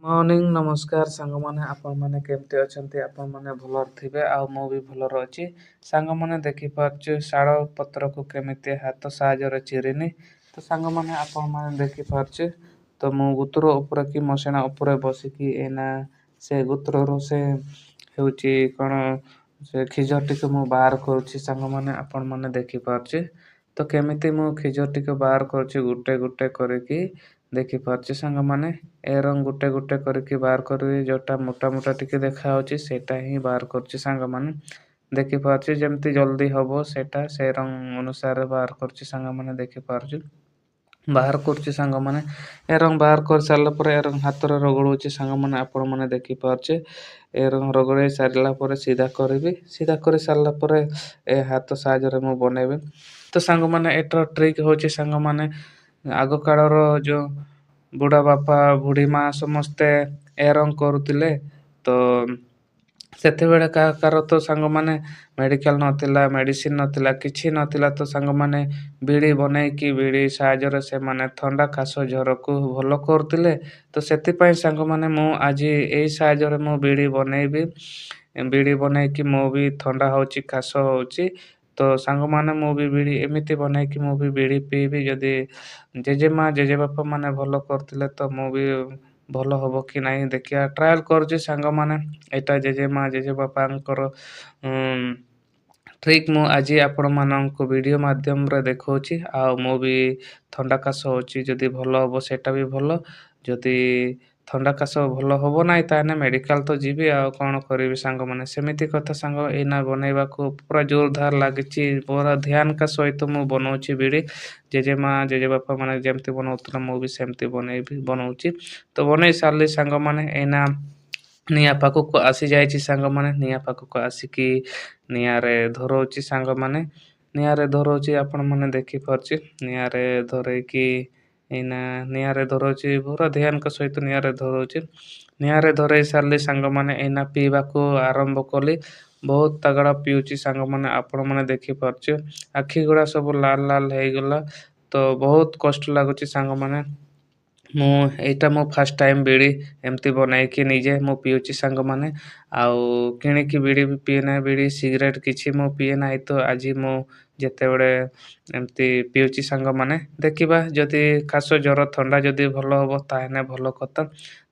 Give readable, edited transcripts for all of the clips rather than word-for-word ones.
Morning, ନମସ୍କାର ସାଙ୍ଗମାନେ। ଆପଣମାନେ କେମିତି ଅଛନ୍ତି? ଆପଣମାନେ ଭଲରେ ଥିବେ ଆଉ ମୁଁ ବି ଭଲରେ ଅଛି। ସାଙ୍ଗମାନେ, ଦେଖିପାରୁଛୁ ଶାଳ ପତ୍ରକୁ କେମିତି ହାତ ସାହାଯ୍ୟରେ ଚିରିନି। ତ ସାଙ୍ଗମାନେ, ଆପଣମାନେ ଦେଖିପାରୁଛୁ ତ ମୁଁ ଗୁତୁର ଉପରେ କି ମସିଣା ଉପରେ ବସିକି ଏଇନା ସେ ଗୁତୁରରୁ ସେ ହେଉଛି କ'ଣ ସେ ଖିଜରଟିକୁ ମୁଁ ବାହାର କରୁଛି। ସାଙ୍ଗମାନେ, ଆପଣମାନେ ଦେଖିପାରୁଛି ତ କେମିତି ମୁଁ ଖିଜରଟିକୁ ବାହାର କରୁଛି ଗୋଟେ ଗୋଟେ କରିକି। ଦେଖିପାରୁଛି ସାଙ୍ଗମାନେ, ଏ ରଙ୍ଗ ଗୋଟେ ଗୋଟେ କରିକି ବାହାର କରିବି। ଯେଉଁଟା ମୋଟା ମୋଟା ଟିକେ ଦେଖାହେଉଛି, ସେଇଟା ହିଁ ବାହାର କରୁଛି। ସାଙ୍ଗମାନେ, ଦେଖିପାରୁଛି ଯେମିତି ଜଲ୍ଦି ହେବ ସେଇଟା ସେ ରଙ୍ଗ ଅନୁସାରେ ବାହାର କରୁଛି। ସାଙ୍ଗମାନେ, ଦେଖିପାରୁଛି ବାହାର କରୁଛି। ସାଙ୍ଗମାନେ, ଏ ରଙ୍ଗ ବାହାର କରିସାରିଲା ପରେ ଏ ରଙ୍ଗ ହାତରେ ରଗଡ଼ଉଛି। ସାଙ୍ଗମାନେ, ଆପଣମାନେ ଦେଖିପାରୁଛେ ଏ ରଙ୍ଗ ରଗଡ଼େଇ ସାରିଲା ପରେ ସିଧା କରିବି। ସିଧା କରି ସାରିଲା ପରେ ଏ ହାତ ସାହାଯ୍ୟରେ ମୁଁ ବନେଇବି। ତ ସାଙ୍ଗମାନେ, ଏଟାର ଟ୍ରିକ୍ ହେଉଛି, ସାଙ୍ଗମାନେ, ଆଗ କାଳର ଯେଉଁ ବୁଢ଼ା ବାପା ବୁଢ଼ୀ ମା ସମସ୍ତେ ଏ ରଙ୍ଗ କରୁଥିଲେ। ତ ସେତେବେଳେ କାହାର ତ ସାଙ୍ଗମାନେ ମେଡ଼ିକାଲ ନଥିଲା, ମେଡ଼ିସିନ ନଥିଲା, କିଛି ନଥିଲା। ତ ସାଙ୍ଗମାନେ, ବିଡ଼ି ବନେଇକି ବିଡ଼ି ସାହାଯ୍ୟରେ ସେମାନେ ଥଣ୍ଡା କାଶ ଜ୍ୱରକୁ ଭଲ କରୁଥିଲେ। ତ ସେଥିପାଇଁ ସାଙ୍ଗମାନେ, ମୁଁ ଆଜି ଏଇ ସାହାଯ୍ୟରେ ମୁଁ ବିଡ଼ି ବନେଇବି। ବିଡ଼ି ବନେଇକି ମୁଁ ବି ଥଣ୍ଡା ହେଉଛି, କାଶ ହେଉଛି, ତ ସାଙ୍ଗମାନେ, ମୁଁ ବି ବିଡ଼ି ଏମିତି ବନେଇକି ମୁଁ ବି ବିଡ଼ି ପିଇବି। ଯଦି ଜେଜେମା ଜେଜେବାପା ମାନେ ଭଲ କରୁଥିଲେ, ତ ମୁଁ ବି ଭଲ ହେବ କି ନାହିଁ ଦେଖିବା, ଟ୍ରାଏଲ୍ କରୁଛି। ସାଙ୍ଗମାନେ, ଏଇଟା ଜେଜେମା ଜେଜେବାପାଙ୍କର ଟ୍ରିକ୍ ମୁଁ ଆଜି ଆପଣମାନଙ୍କୁ ଭିଡ଼ିଓ ମାଧ୍ୟମରେ ଦେଖାଉଛି। ଆଉ ମୁଁ ବି ଥଣ୍ଡା କାଶ ହେଉଛି, ଯଦି ଭଲ ହେବ ସେଇଟା ବି ଭଲ। ଯଦି ଥଣ୍ଡା କାଶ ଭଲ ହେବ ନାହିଁ, ତାହେଲେ ମେଡ଼ିକାଲ ତ ଯିବି, ଆଉ କ'ଣ କରିବି ସାଙ୍ଗମାନେ? ସେମିତି କଥା ସାଙ୍ଗ, ଏଇନା ବନେଇବାକୁ ପୁରା ଜୋରଦାର ଲାଗିଛି। ପୁରା ଧ୍ୟାନକା ସହିତ ମୁଁ ବନଉଛି ବିଡ଼ି। ଜେଜେମା ଜେଜେବାପା ମାନେ ଯେମିତି ବନଉଥିଲେ, ମୁଁ ବି ସେମିତି ବନେଇବି, ବନଉଛି। ତ ବନେଇ ସାରିଲି ସାଙ୍ଗମାନେ, ଏଇନା ନିଆଁ ପାଖକୁ ଆସିଯାଇଛି। ସାଙ୍ଗମାନେ, ନିଆଁ ପାଖକୁ ଆସିକି ନିଆଁରେ ଧରଉଛି। ସାଙ୍ଗମାନେ, ନିଆଁରେ ଧରଉଛି, ଆପଣମାନେ ଦେଖିପାରୁଛି। ନିଆଁରେ ଧରେଇକି ଏଇନା ନିଆଁରେ ଧରଉଛି, ପୁରା ଧ୍ୟାନଙ୍କ ସହିତ ନିଆଁରେ ଧରଉଛି। ନିଆଁରେ ଧରେଇ ସାରିଲି ସାଙ୍ଗମାନେ, ଏଇନା ପିଇବାକୁ ଆରମ୍ଭ କଲି। ବହୁତ ତାଗଡ଼ା ପିଉଛି ସାଙ୍ଗମାନେ, ଆପଣମାନେ ଦେଖିପାରୁଛି। ଆଖି ଗୁଡ଼ା ସବୁ ଲାଲ ଲାଲ ହେଇଗଲା। ତ ବହୁତ କଷ୍ଟ ଲାଗୁଛି ସାଙ୍ଗମାନେ। ମୁଁ ଏଇଟା ମୁଁ ଫାର୍ଷ୍ଟ ଟାଇମ୍ ବିଡ଼ି ଏମିତି ବନେଇକି ନିଜେ ମୁଁ ପିଉଛି ସାଙ୍ଗମାନେ। ଆଉ କିଣିକି ବିଡ଼ି ବି ପିଏ ନାହିଁ, ବିଡ଼ି ସିଗାରେଟ୍ କିଛି ମୁଁ ପିଏ ନାହିଁ। ତ ଆଜି ମୁଁ ଯେତେବେଳେ ଏମିତି ପିଉଛି ସାଙ୍ଗମାନେ, ଦେଖିବା ଯଦି କାଶ ଜ୍ୱର ଥଣ୍ଡା ଯଦି ଭଲ ହେବ, ତାହେଲେ ଭଲ କଥା।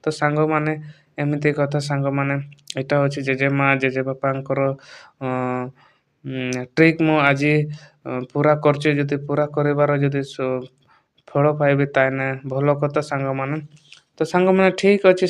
ତ ସାଙ୍ଗମାନେ, ଏମିତି କଥା। ସାଙ୍ଗମାନେ, ଏଇଟା ହେଉଛି ଜେଜେମା ଜେଜେବାପାଙ୍କର ଟ୍ରିକ୍। ମୁଁ ଆଜି ପୁରା କରୁଛି। ଯଦି ପୁରା କରିବାର ଯଦି ଫଳ ପାଇବି, ତାହେଲେ ଭଲ କଥା ସାଙ୍ଗମାନେ। ତ ସାଙ୍ଗମାନେ, ଠିକ୍ ଅଛି।